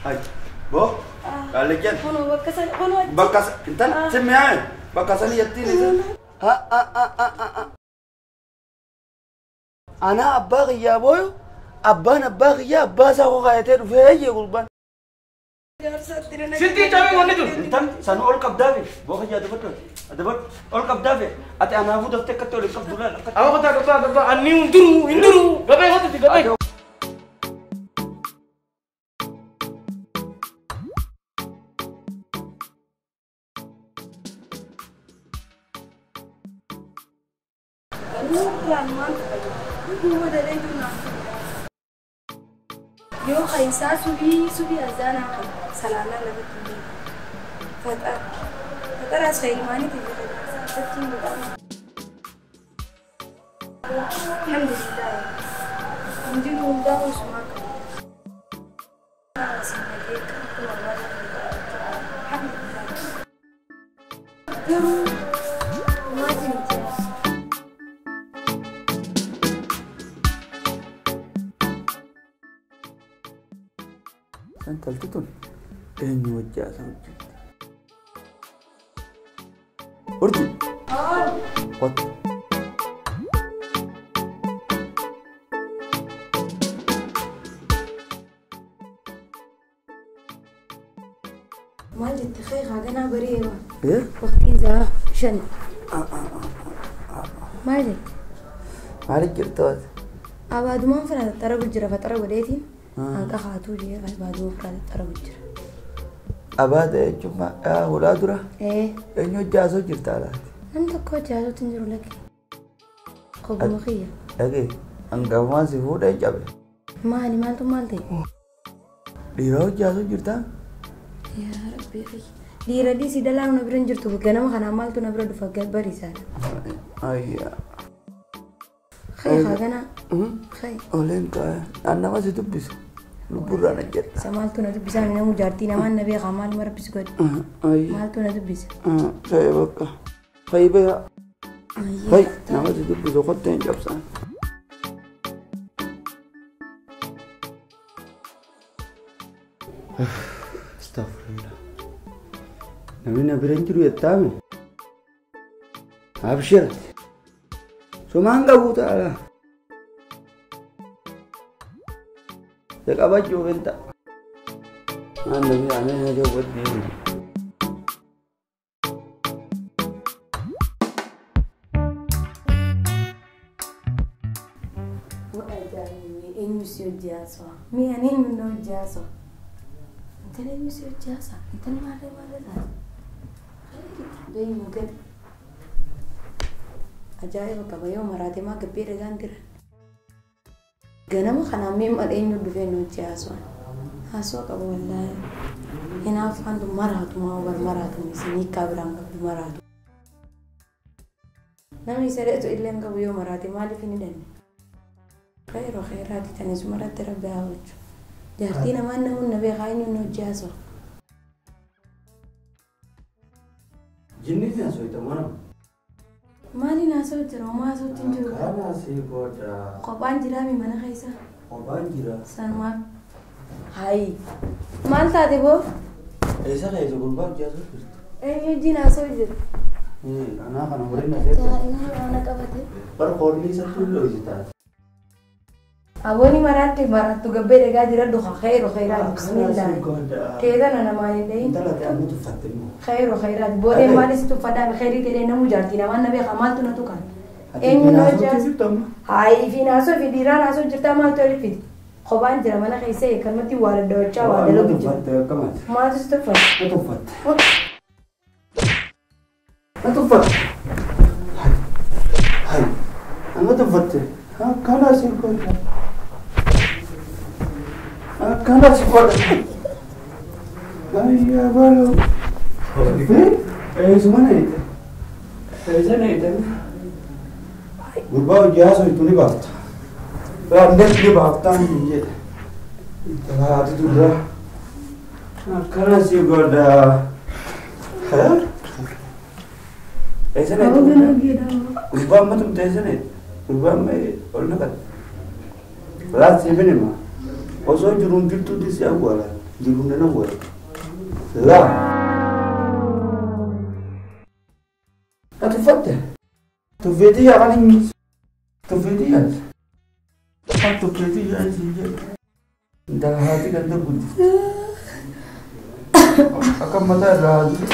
Hay. Boo. Qaallijjan. Kunoo bakka san kunoo achi. Bakka intala simmi'aaye bakka sanii jettiin isa. Ha ha ha ha ha. Anaa abbaa kiyyaa booyu abbaan abbaa kiyyaa abbaa isaa koo kaayatee dhufee eeyyee gurbaan. Sitti cabee wanni tun. Intal sanu ol qabdaafe boo kiyyaa dubbadhu dubbadhu ol qabdaafe ati anaafuu daftee akkatti ol hin qabdu laal akkatti. Awa kotaa gabbaa gabbaa anni hin duru hin duru gabee kotatti gabee. Yoo kaysaa subii subii azaanaa kan salaanaa lafatti hin faxara faxaraas fayyumaaniiti irratti godhama. Alhamdulillah hundinuu hundaa osumaa qabu. Alhamdulillah garuu maatiin itti Intalti tun eenyu wajji haasa'u jirti? Urji! Kottu. Maal jette kee haaganaa bareewa. Eh? Waqtiin isaa 5. Maal jette? Maaliif jirta waati? Abaadumaan fira xaxxara jira faxara godheetiin. Hanqa haatuu jee baaduu ofirraa xaxxara jira. Abaada jechuun hulaa dura? Ee. Eenyu hojii haasoo jirta alaati? Namni tokko hojii haasootti hin jiru lakkee. Kobbuma kiyya. Dhagee hangafumaan si fuudhee cabe. Maali maaltu maal ta'e? Dhiira hojii haasoo jirtaa? Yaa Rabbi kiyya. Dhiira dhiisii dalaa na bira hin jirtu ganama kanaa maaltu na bira dhufa bariisaadha. Ayyaa. Kee haaganaa. Kee. Oleen kaa'e naannama si dubbisu. Lubburraan ajjedha. Isa maaltu na dubbisaa nama jaartii namaan na beekaa maaluma rabbis godhe. Maaltu na dubbisa? Ta'e bakka. Fayi beekaa. Fayi nama si dubbisu kottee hin cabsaan. Astaghfirullah. Namni na bira hin jiru jettaame. Abshir. Somaan qabu ta'a. Qabachuu hin ta'a. Namni ani na jawwadde. Eenyu si hojii haasawa? Mee ani eenyu na hojii haasawa? Intala eenyu si hojii haasawa? Intala maallee maallee taate? Deemu gad. Ajaa'iba qaba yoo maraate maa gabbee dhagaan jira. Ganama kanaan mee mal eenyu dhufee nu hojii haasawaa? Haasawaa qaba wallaahi. Hinaaffaan tun maraatu maa bar maraatu isin hiikkaa biraan qabdu maraatu. Namni sadeetu illee hin qabu yoo maraate maaliif hin hidhanne? Khayro khayraati tanis maratti rabbi haa hojju. Jaartii namaan namuun na beekaa eenyu nu hojii haasawa? Jinni si haasawita mana? Maaliin haasawaa jira? Homaa haasawatti hin jiru. Kana si godha. Kophaan jiraami mana keessa? Kophaan jira. Sanumaaf. Hayi. Maal taate boo? Eessa keessa gurbaa hojii haasawaa jirti? Eenyu wajjin haasawaa jira? Anaa kana waliin na seete. Daa'imni waan qabate. Bar qoolli isatti illee hojii taate. Abooni maraatti maraattu gabbee dhagaa jira dhuka khayru khayraati bismillah. Teetana namaan hin dhahin. Intala ta'e amma tuffatte immoo. Khayru khayraati boodee maalis tuffadhaan khayrii ta'ee namu jaartii namaan na beekaa maaltu na tuqan. Eenyu na hojii Haayi fi naasoo fi dhiiraa naasoo jirtaa maaltu oli fidi. Kophaan jira mana keessa kanumatti waa daddawachaa waa dalagu jira. Maaltu si tuffatte? Na tuffatte. Na tuffatte. Hayi. Amma tuffatte. Akkana si godha. Akkana si godha. Ayyaa baloo. Eessuma na hiite? Eessa na hiite? Gurbaa hojii haasoo ni baafta. Raandeef ni baaftaan hin jedhe. Intala haati durraa. Akkana si godha. Eessa na hiite? Gurbaa amma tumte eessa na hiite? Gurbaa amma ol naqate. Laat siifin hima. Osoo jiruun jirtuutti si awwaalan. Jiruun na wara. Laa. Ati uffatte? Tuffeetii yaa kan hin tuffeetii yaa. Kan tuffeetii yaa isin jedhu. Intala haati ganda guddifte. Akka mataa irraa haati.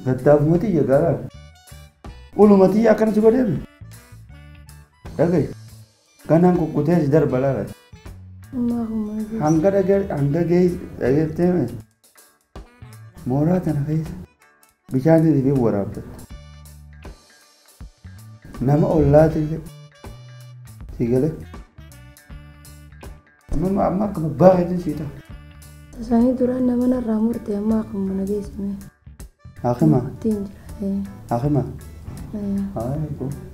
Gaddaaf mootii yaa garaa. Ulumatii akkana si godheemi. Dhagaye. Kanaan kukkutee si darba laala. Hanga dhageettee mooraa tana keessa bishaan siif waraabdatta. Nama ollaatillee si galee. Amma akkuma baay'ee si ta'a. Tasaanii duraan nama narraa murte amma akkuma na geessime. Haakima. Ittiin jira. Haakima.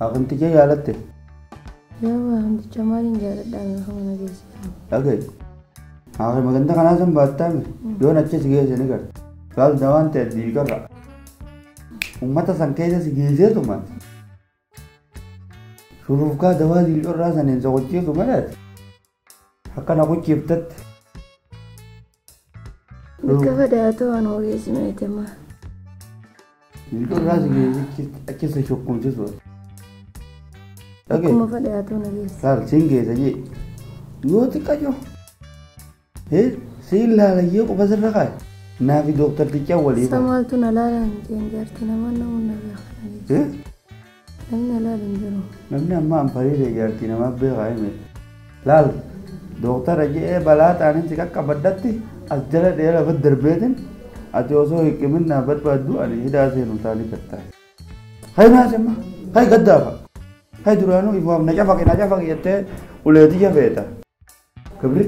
Haakimticha jaalatte. Yaa haakimticha maaliin jaaladhaa akkuma na geessime. Dhagaye. Haakima ganda kanaa san baattaame yoon achi si geesse ni garta. Laal dawaan ta'e diigarra. Uummata san keessa si geesseetuma. Shurufkaa dawaa diigarraa saniin soqochiisu maleeti. Akkana qochiiftatti. Bakka fadhaatoo waan hogeessimeeti amma. Diigarraa si geesse achi si shukkumsisu. Akkuma fadhaatoo na geesse. Laal siin geesse jee. Yoo xiqqaa siin laalayyee qofa sirra kaa'e. Naafi dooktarticha walii. Samaaltu na laala hin jeen jaarti namaan namuun na beekaa na geesse. Namni na laala hin jiru. Namni amma anfariiree jaartii namaa beekaa hime. Laal dooktara je'ee balaa ta'aniin si qaqqabadhatti as jala dheeraa lafa darbeetin ati osoo hiqqimin naa barbaaddu ani hidhaa seenu taanii gartaa. Hay naas amma hay gaddaafa hay duraanuu ifumaaf na cafaqe na cafaqe jettee uleetiyya feeta. Gabri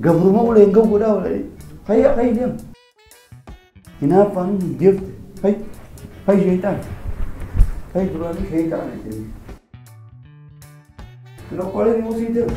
gabruma uleen gawwadhaa ulee hay hay deem. Hinaaffaan deemte hay hay sheexaan hay duraanuu sheexaan jettee. Lokkolee ni musii deemu.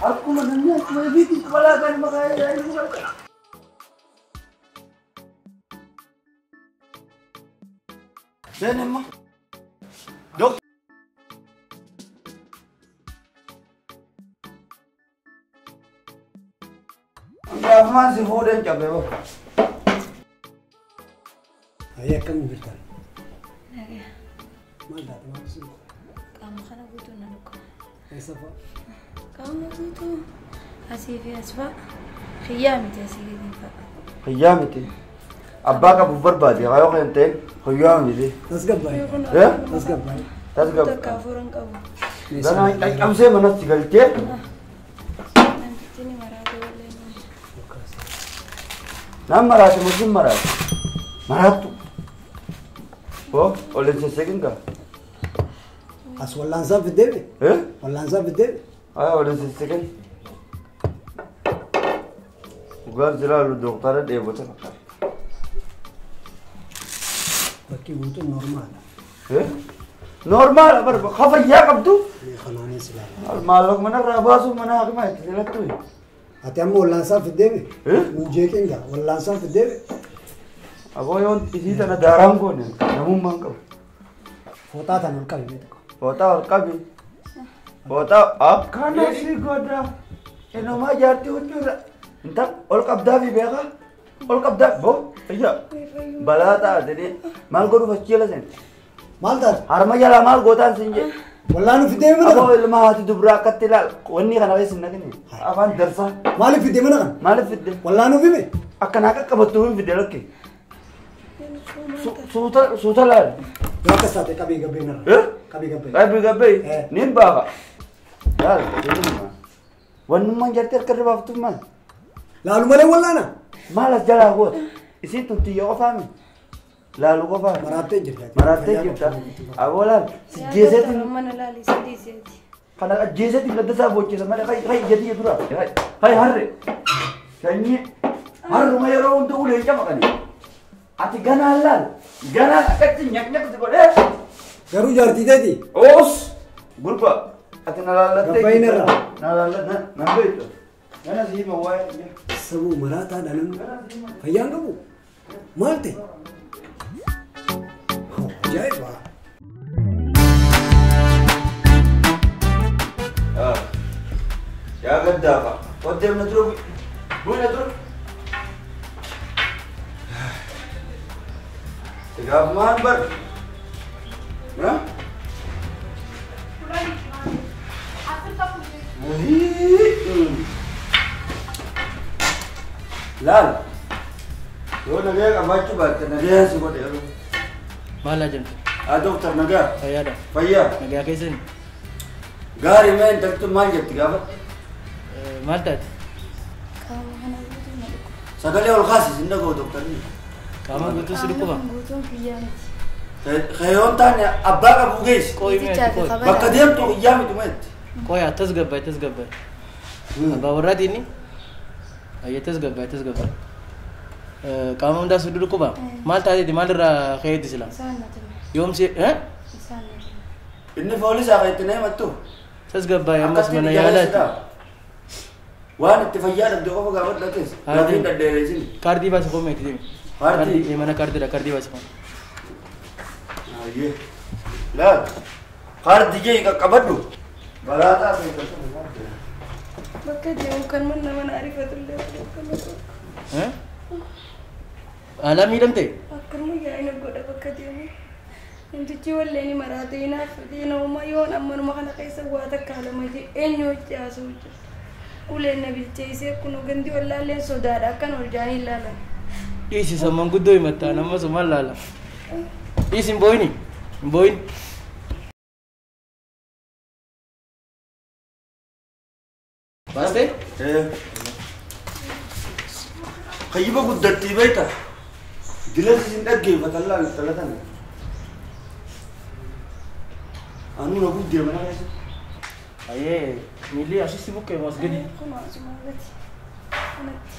Akkuma namni akkuma ibiitti balaa kan maqaa isaa Seen immoo. Doktor. Gaafumaan si fuudheen cabee boo. Ayyaa akkam jirtan? Maal taate maal si? Qaama kana guutuu na dhukkuba. Eessa fa'a? Qaama guutuu asii fi as fa'a. Xiyyaa miti asii gadi fa'a. Xiyyaa miti. Abbaa qabuuf barbaade yoo kan ta'e xiyyaa miti. Tasgabbaa'e. Tasgabbaa'e. Tasgabbaa'e. Takka hafuura hin qabu. Ganaa caccabsee manatti galchee. Namtichi ni maraate wallee. Nam maraate muslim maraate. Maraattu. Hoo ol hin sesseqin gaa. As wallaansaaf fiddeebe? Wallaansaaf fiddeebe? Aya ol hin sesseqin. Dhugaan silaalu dooktara dheebota fakkaata. Bakki guutuun normaala. Normaala barba kafayyaa qabdu. Kanaanis ilaala. Maallaqa manarraa baasuuf mana hakimaa itti filattu. Ati amma wallaansaaf fiddeebe? Nun jeeqin gaa wallaansaaf fiddeebe? Aboo yoon isii tana daaraan goone namummaan qabu. Fooxaa tana ol qabi beektu. Fooxaa ol qabi. Fooxaa akkana si godha. Inumaa jaartii huccuudha. Intal ol qabdaa fi beekaa. Ol qabdaa boo iyya balaa ta'a jedhee maal godhuuf achi jala seente. Maal taate? Harma jalaa maal gootaan siin jedhe. Wallaanuu fiddee mana kana? Aboo ilma haati dubraa akkatti ilaal wanni kana keessa hin naqine. Afaan darsaa. Maaliif fiddee mana kana? Maaliif fiddee? Wallaanuu fime? Akkanaa qaqqabattuu hin fidde lakke. Suuta suuta laal. Yoo akkas taate qabii gabbee narra. Qabii gabbee. Qabii gabbee niin baafa. Laal wannummaan jartee harka irra baaftuuf maal? Laalu malee wallaana. Maal as jalaa goota? Isiin tun xiyya qofaami. Laalu qofaa. Maraattee jirta. Maraattee jirta. Aboo laal. Sijjeeseetiin. Mana laali sidiiseeti. Kana ajjeeseetiin gadda isaa boochisa malee hay hay jedhii dura. Hay hay harre. Sanyii harruma yeroo hunda ulee camaqanii. Ati ganaan laal. Ganaan akkatti nyaq nyaq si godhee. Garuu jaartii teeti. Oos. Gurba. Ati na laallattee. Gabbayin irra. Na laallattee. Na beektu. Gana si hima waa'ee. Sabuu maraataadha namni. Fayyaan qabu. Maal ta'e? Ajaa'iba. Yaa gaddaafa. Waddee na dura bu'i na dura. Sigaaf maal bar? Laal. Yoo nagaa qabaachuu baatte nagaa si godhe yeroo. Maal ajamte? Haa dooktar nagaa. Fayyaadha. Fayyaa. Nagaa keessani. Gaarii mee intaltu maal jetti gaafa? Maal taate? Qaama kana guutuu na dhukkuba. Sagalee ol kaasis hin dhaga'u dooktarni. Qaama guutuu si dhukkuba? Qaama guutuun fayyaa miti. Kayoon taane abbaa qabu geessi. Qoyi mee qoyi. Bakka deemtu iyyaa miti meetti. Qoyi tasgabbaa'e tasgabbaa'e. Abbaa warraati inni? Ayyee tasgabbaa'e tasgabbaa'e. Qaama hundaa si dhukkuba? Maal taateeti maalirraa ka'eeti sila? Isaan na tume. Yoomsi Isaan na tume. Inni foolisaa kan itti himattu. Tasgabbaa'e ammas mana yaalaati. Waan itti fayyaa dhabde qofa gaafadhu latees. Gaafiin dhadheereessin. Kaardii baasi qofa itti deemi. Kaardii? Mana kaardiidha kaardii baasi qofa. Ayyee. Laal. Kaardii jee qaqqabadhu. Balaa taatee Bakka deemu kan mana mana ariifatullee akkana godha. Alaa miidhamte? Akkanuma yaa'ina godha bakka deemu. Namtichi wallee ni maraate inaaf diinuma yoon ammanuma kana keessa waa takka lama jee eenyu hojii haasa'u jira. Uleen na bilcheessee kun gandi wallaalleen sodaadha akkan ol jaanii ilaalan. Dhiisi samman guddoo himattaa nama sumaan laala. Dhiisi hin boo'ini hin boo'in. Baastee? Qayyiba guddattii beekta. Gilas isin dhaggeeffatan laal talatan. Anuu na guddee mana keessa. Ayyee miilli asitti buqqee moo as gadi? Kun asuma gadi. Kanatti.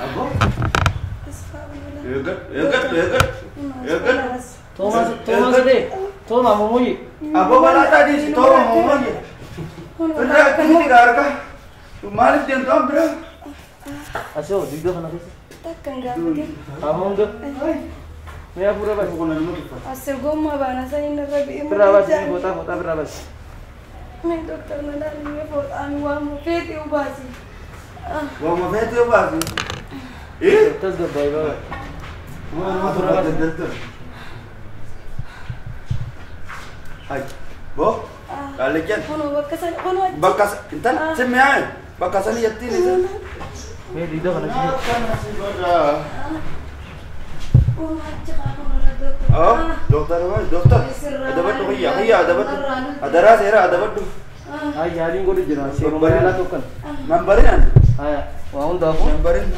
Aboo. Asfaa Eeggadhu eeggadhu eeggadhu eeggadhu. Toomaas Toomaas dee Toomaa mooyye. Aboo balaa dhiisi Toomaa mooyye. Irraa akkamitti harka? Maaliif deemtu an bira? Asii hoo digdoo kana keessa. Takkan gaafatin. Qaama hunda. Mee hafuura baasi. Asir gommaa baana saniin irra bi'ee. Birraa baasi fooxaa fooxaa birraa baasi. Mee dooktar na laali mee fooxaan waamma feetee baasi. Waamma feetee baasi. Tasgabbaa'e baaba. Waamma feetee Hai. Bo? Kalian. Kono bakka sana kono. Bakka intan simmiyaa bakka sana jettiin isa. Mee digdoo kana si. Oh, doktor waay doktor. Adabadhu hayya hayya adabadhu. Adaraa seera adabadhu. Ay yaaliin godhu jira seeruma yaalaa tokkan. Nambarin an. Haya waa hundaafuu. Nambarin.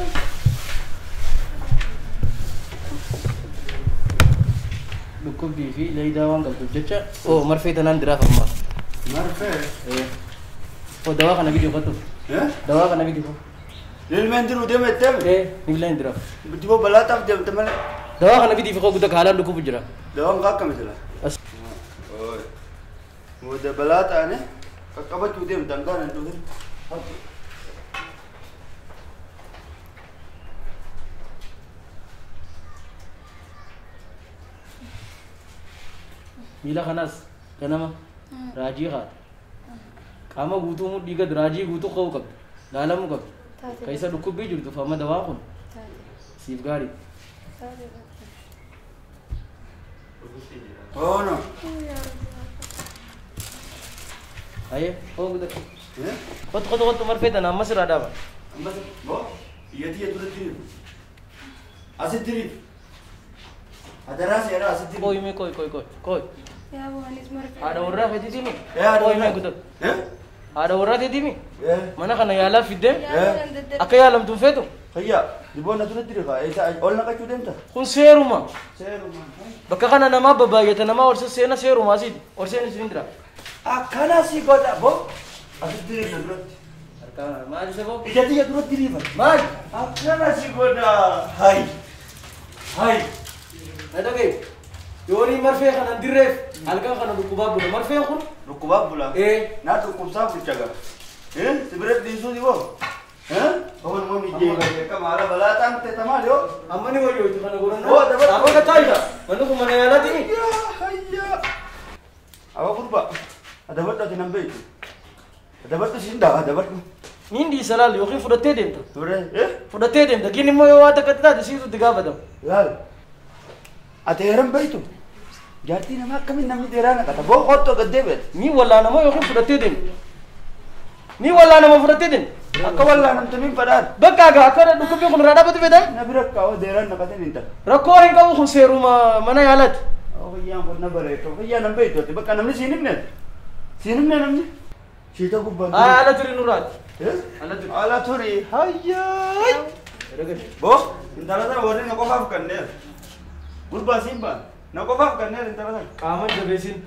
Dhukkubbii fi leeydaa waan qabduuf jecha oo marfee tanaan diraaf ammaa. Marfee? Oo dawaa kana bidii uffatu. Dawaa kana bidii uffatu. Ilmeen diruu deema itteeme? Miilaan diraaf. Diboo balaa taaf deemte malee. Dawaa kana bidii fi koo guddaa haalaan dhukkubu jira. Dawaan akkami sila? Booda balaa taane qaqqabachuu deemtan gaana hin dhufin. Miila kanas ganama raajii haata. Qaama guutuu mudhii gad raajii guutuu ka'uu qabdi. Laalamuu qabdi. Keessa dhukkubbii jirtu amma dawaa kun siif gaarii. Oh no. Aye, oh guddaa. Kottu kottu kottu marfee tana ammas irraa dhaaba. Ammas boo iyyatii dura diriiru. Asitti diriiru. Adaraa seeraa asitti diriiru. Qoyi mee qoyi qoyi qoyi qoyi. Yaa boonis marfee. Haadha warraa feetiitiimi. Qoyi mee guddaa. Haadha warraa teetiimi. Mana kana yaalaaf fiddee akka yaalamtu hin feetu. Hayya diboona duratti riqa isa ol naqachuu deemta. Kun seeruma. Seeruma. Bakka kana namaa babbaay'ata namaa ol sesseena seeruma asiiti. Ol seeni isin dira. Akkana si godha bo. Asitti riqa duratti. Harka maal isa bo? Ija tiyya duratti rifa. Maal? Akkana si godha. Hay. Hay. Na dhagaye. Yoonii marfee kana dirreef halkan kana dhukkubaa bula. Marfeen kun? Dhukkubaa bula. Ee. Naa dhukkubsaa bulcha gaa. Si bira dhiisuu diboo? Kawan mau mijay ka mara balatan te tamal yo. Amma ni wayo itu kana goran. Oh dapat. Apa kata ida? Mana ku mana yala tini? Ya hayya. Awa kurba. Ada bat ati nambe itu. Ada bat sinda ada bat. Nindi salal yoki fudate demta. Dure eh? Fudate demta. Gini mo yo ata kata ta situ diga badam. Lal. Ate heram baitu. Jarti nama kami namni derana kata. Bo hotto gadde bet. Ni wala nama yoki fudate dem. Ni wala nama fudate dem. Akka walla namtu min fadaan. Bakka gaa akka dhukkubbi kun irraa dhaabatu fedhan. Na bira kaa'oo deeraan naqatee ni ta'a. Rakkoo hin qabu kun seeruma mana yaalaati. Fayyaan kun na bareedu. Fayyaa nan beektu bakka namni siin himne. Siin himne namni. Shiita gubbaan. Ala turi nurraati. Ala turi hayyaa. Boo intala sana warri na qofaaf kanneen. Gurbaa siin baan na qofaaf kanneen intala sana. Qaama jabeessin.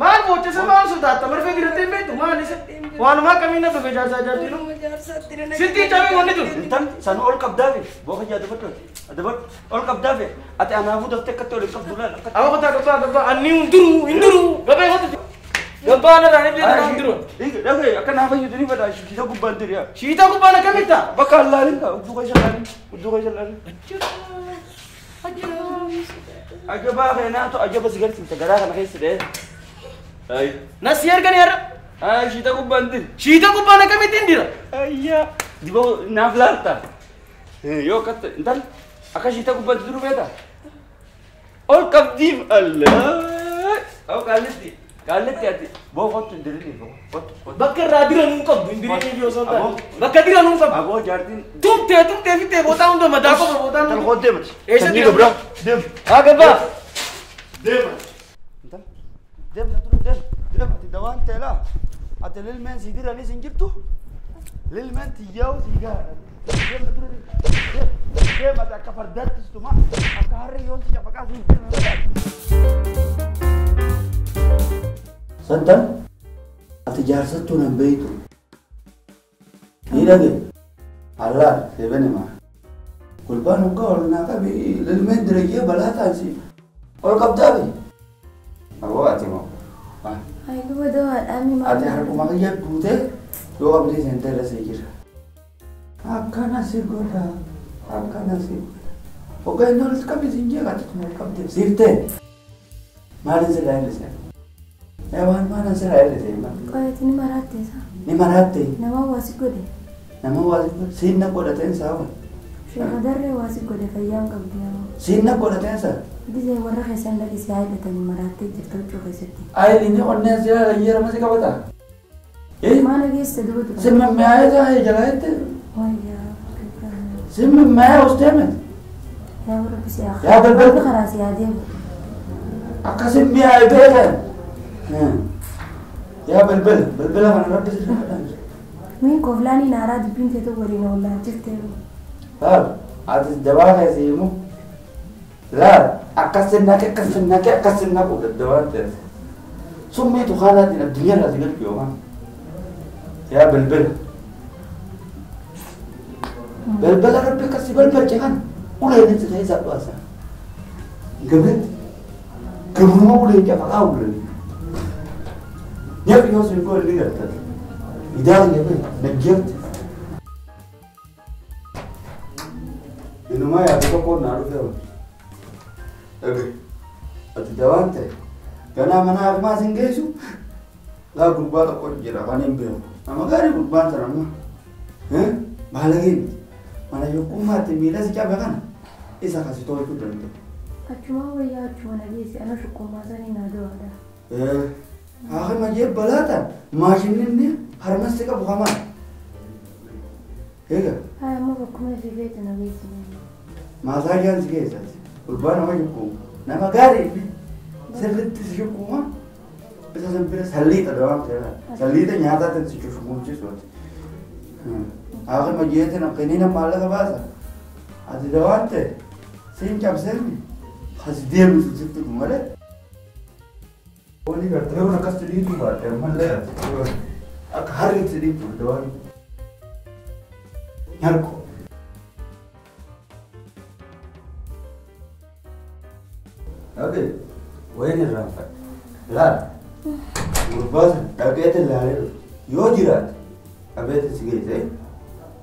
Maal boochisa maal sodaata marfee diratee hin beektu maal isa waanuma akkamiin na dhufe jaarsaa jaartiin sitti cabii wanni tun. Intal sanu ol qabdaafe booka jaa dabadhu dabadhu ol qabdaafe ati anaafuu daftee akkatti ol hin qabdu laal. Awa kutaa gabbaa gabbaa anni hunduruu hinduruu gabee hotu gabbaa narraa ni beektu hunduruu. Dhagee akka naa fayyadu ni fedha shiita gubbaan diriyaa. Shiita gubbaan akkamitta? Bakka allaalin udduu keessa allaalin udduu keessa allaalin. Ajabaa keenaatu ajaba si garsiisa garaa kana keessa dhee. Ay. Nasi ergani har'a. Ay shiita gubbaan diri. Shiita gubbaan akkamitti hin dira? Ayyaa. Diboo naaf laalta. Yoo akkatti intal akka shiita gubbaan diru beekta. Ol qabdiif Allah. Aw qaallitti qaallitti ati boo kottu hin dirinii kottu. Bakka irraa diranuu hin qabdu hin dirinii yoo sodaa. Bakka diranuu hin qabdu. Aboo jaartiin. Tumtee tumtee fittee bootaa hunda madaa qofa bootaa hunda. Intal koo deemati. Eessa Sanyii deema? gabraa deem. Haa gabbaa. Deema. Intal deem na dura deem. Deem ati dawaan teelaa. Ati lilmeen sii diranis hin jirtu. Lilmeen tiyyaa'u sii gaara. Deem na dura deem. Deem ati akka fardaatti situma akka harree yoon si cafaqaa si deem. Santan ati jaarsattuu nan beeytu. Ni dhage. Allah sebenema. Gurbaan hoggaa ol naa qabi lilmeen dirayyee balaa taasi. Ol qabdaabi. Aboo ati moo. Ay duba dawaadhaan mi Ati harkuma kiyya duutee yoo qabdee seentee irra sii jira. Akkana si godha. Akkana si godha. Hoggaa inni ol qabi siin jee ati ol qabdee siiftee. Maalin sirraa hir'ise? Waan maalan sirraa hir'ise? Qoyati ni maraatte isaa. Ni maraatte. Nama waa si godhe. Nama waa si godhe. Siin na godhateen isaa waan. Sheekha darree waa si godhe fayyaan qabdi yeroo. Siin na godhateen isaa. Gisee warra keessan dhaqisee haa hidhatanii maraattee jirta huccuu keessatti. Ayi inni onneen si ilaala yeroo si qabata. Maal geesse duba dura. Si mimmi'aayee taa'ee jala jette. Wayyaa. Si mimmi'aayee usteeme. Yaa rabbi si haa. Yaa balbal. Rabbi karaa si haa deemu. Akkasin mi'aaye beekan. Yaa balbala balbala kana rabbi si haa dhaamsu. Miin kooflaanii naaraa dubbiin teetu waliin oollaan jirte. Laal ati dabaa keessa himu. Laal akkasin naqe akkasin naqe akkasin naqu daddabaan ta'e. Summiitu haadhaatiin addunyaa irraa si galchu yookaan. Yaa balbala. Balbala rabbi akkasii balbalche kan uleen si keessa dhuasa. Gabreetti gabruma uleen cafaqaa uleen. Nyaaqi yoo sun goon ni gartata. Idaan yabe najjeerti. Inumaa yaadu tokkoon naa dhufee waan. Dhage ati dawaan ta'e ganaa mana harmaa sin geessu laa gurbaa tokko jira kan hin beeku. Nama gaarii gurbaan sana amma. Baalagee miti. Mana yokkummaatti miila si cabe kana isa kasi tolchuu danda'u. Achuma wayyaa achuma na geesse ana shukkummaa sanii naa dawaadha. Haakima jee balaa ta'an maashinni inni harmas si qabu hamaa. Egaa. Haa amma bakkuma si feete na geesse. Maasaajaan si geessaati. Gurbaa nama shukkuuma. Nama gaarii inni sirriitti si shukkuuma. Isa san bira salliixa dawaan ta'e. Salliixa nyaataatiin si shukumchiisuuti. Haakima jeetin qiniina maallaqa baasa. Ati dawaan ta'e siin cabseemi as deemtu sitti malee. Wani gartee kun akkas dhiitu baate ammallee akka harritti dhiitu dawaan. Nyarko. Dhagee wayin irraanfadhe. Laal gurbaa sana dhaqeete laalee dhufe yoo jiraate qabeete si geesse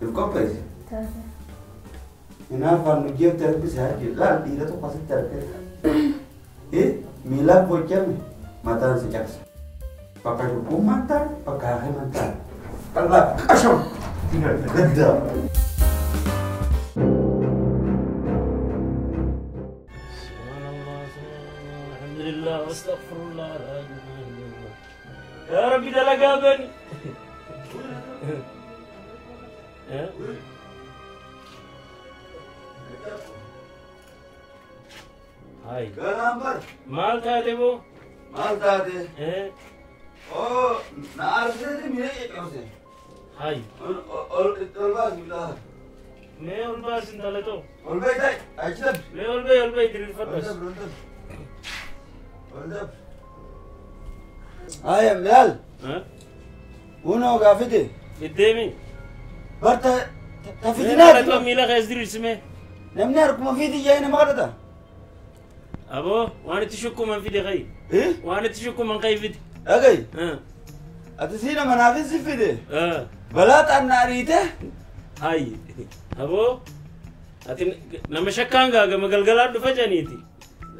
if qopheesse. Hinaaffaan nu jeefte harkise harki laal dhiira tokko asitti argee miilaan bocame mataan si cabsa. Bakka cubbuun taane bakka hakiman taane. Qal'aa qasham gaddaa. استغفر الله لا اله الا الله يا ربي دلقا بني هاي كلامبر مال تاتي بو مال تاتي ايه او نارسي ميري كوسي هاي اول باس مي اول باس انت لتو اول بي داي اجلب مي اول بي اول بي دري الفرس هاي ملال ونو قافتي قدامي برتا تفتنات لا ميلا غاز دير اسمه نمني اركم فيدي جاينا مغردا ابو وانا تشكو من فيدي غي ايه وانا تشكو من غي فيدي اغي اتسينا منافس فيدي بلات انا اريته هاي ابو اتي لما شكان غا مغلغلا دفجانيتي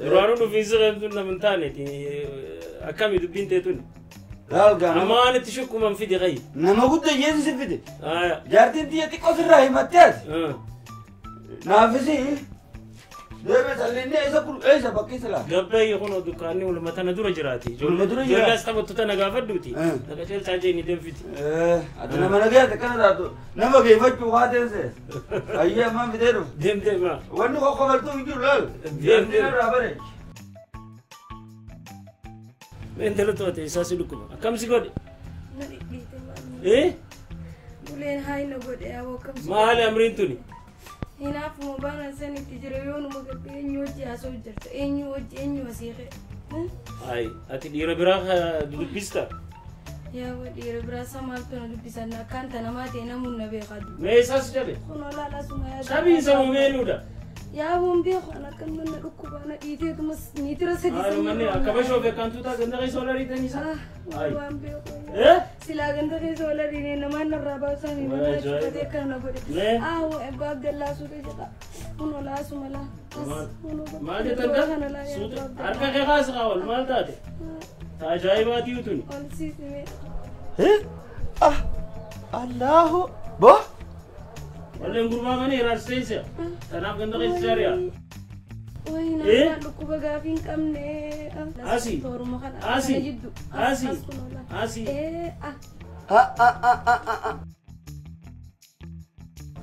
duraanuu dhufiinsa tun nama hin taaneeti akkami dubbiin teetuni. Laal Amma waan itti shukkuman fide qayyi. Nama guddaa jeesi si fide. Jaartiin tiyya xiqqoo sirraa himattee ati. Naafisi deeme sallinni eessa kun eessa bakki silaa. Gabbayyi kun dukkaanni waluma tana dura jiraati. Waluma dura jiraati. Ijoollees taphattu tana gaafadhuuti. Naqa ceelchaa jee ni deemfiti. Ati nama nagayaati akkana taatu nama geeffachuu haa teesse. Ayyee ammaan fidee dhufu. Deem deema. Wanni qoqqofaltuu hin jiru laal. Deem deem. Irraa bareechi. Intala to'ate isaa si dhukkuba. Akkam si godhe? Na dhidhiite maali? Eh? Uleen haa na godhe yaa akkam si Maali amriin tuni? Hinaafuma baana san itti jira yoo numa gabbee eenyu hojii haasa'u jirta eenyu hojii eenyu asii ka'e. Ayi ati dhiira biraa dubbista? Yaa dhiira biraa isa maaltu na dubbisan akkaan tanamaa ta'e namuun na beekaa. Mee isaas jabe? Kun olaanaa suma yaa. Shabiinsa moo meenuudha? Yaa boon beeku an akkan manna dhukkubaa na dhiiteetumas niitira sadi Haali manni akka bashoo beekantuu ta'a ganda keessa wal ariitanii isa? Waan beeku. Eh? Silaa ganda keessa wal ariinee namaan narraa baasanii Waa mana ajaa'iba. cufatee akkana na godhe. Mee? Ah abbaa Abdallaa suutee jedha. Kun olaa suma laa. Maal jettan gaa? Suuta harka kee kaasi qaawwal maal taate? Ta ajaa'ibaatii tuni. Ol siisime. Ah Allahu bo Walleen gurbaa mana hiraarsiisa. Tanaaf ganda keessa jaariyaa. Wayi Eh? naannoo dhukkuba gaafii hin qabne. Asii. Tooruma kana. Asii. Kana jiddu. Asii. As kun olaa. Asii. Eh ah.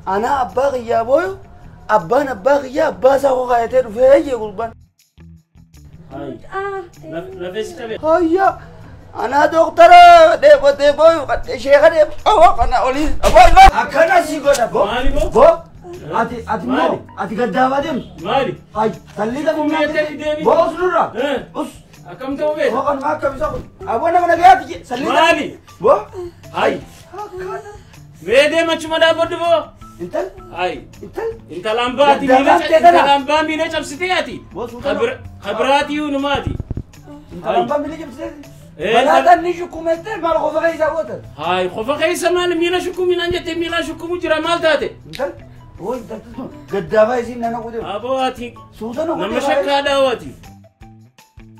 Ana abbaa kiyyaa booyu abbaan abbaa kiyyaa abbaa isaa koo kaayatee dhufee jee gurbaan. Hayi. Ah. Lafee si qabe. Hayya ana doktara dheebotee booyu sheeka dheeboo kana olii aboo akkana si godha bo Maali bo? bo ati ati moo Maali? ati gaddaafaa deemtu Maali? hay sallii Kumee ta'e deemi. bo us nurra Eh? us Akkam ta'uu beekta? bo kanuma akkam isa kun aboo nama nagayaati je sallii Maali? bo Hayi. Mee deema achuma dhaabbadhu boo. intal Hayi. intal Intalaan baati Gaddaafaan ta'e kana. intalaan baa miila cabsitee ati. Boo suuta Kabiraatii numaati. intalaan baa miila cabsitee Eh, balaa tanni shukumette maal qofa keessa gootan Hayi qofa keessa maali miila shukuminaan jettee miila shukumu jira maal taate? intal boo intalti sun gaddaafaa isiin nana qute Aboo ati suuta nu nama shakkaa daawwati.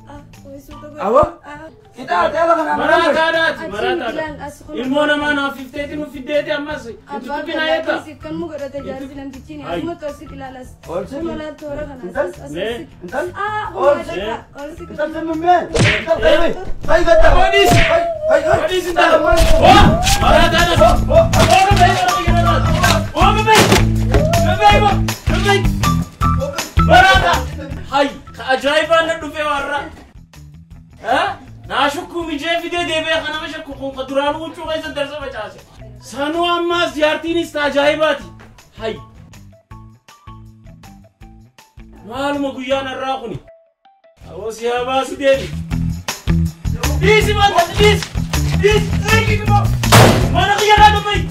Ah. Wayi suuta godhe. Aboo Ah. hidhaa ta'e kana Maraataadhaati Achi maraataadha. miilaan as kun. Ilmoo namaa naaf fifteeti nu fiddeeti ammas itti Abbaa tuqinaa eetta. Abdallaa kan mu godhate jaarsi namtichi ni Ayi. asumatti ol siqi ilaalas. Ol siqi. Kun olaa toora kana Intal. as as Mee. siqi. Intal. Ah Ol kun siqi. ol siqi. Intal simmee intal qayyi qayyi gadda Polis! qayyi qayyi Polis intala! Oh! Maraataadha! Oh! Oh! Gabbee! Gabbee! Gabbee! Maraata! Hay! Ka ajaa'ibaan na dhufee warra! Ha? Naa shukkuu mijee fidee deebi'ee kana nama shakku kun ka duraanuu huccuu keessa darsa facaase. Sanuu ammaas jaartiinis ta ajaa'ibaati. Hay. Maaluma guyyaan har'aa kuni. Awoo si haa baasu deemi. Dhiisi maanta dhiisi. Dhiisi. Mana kiyyarraa dubbii.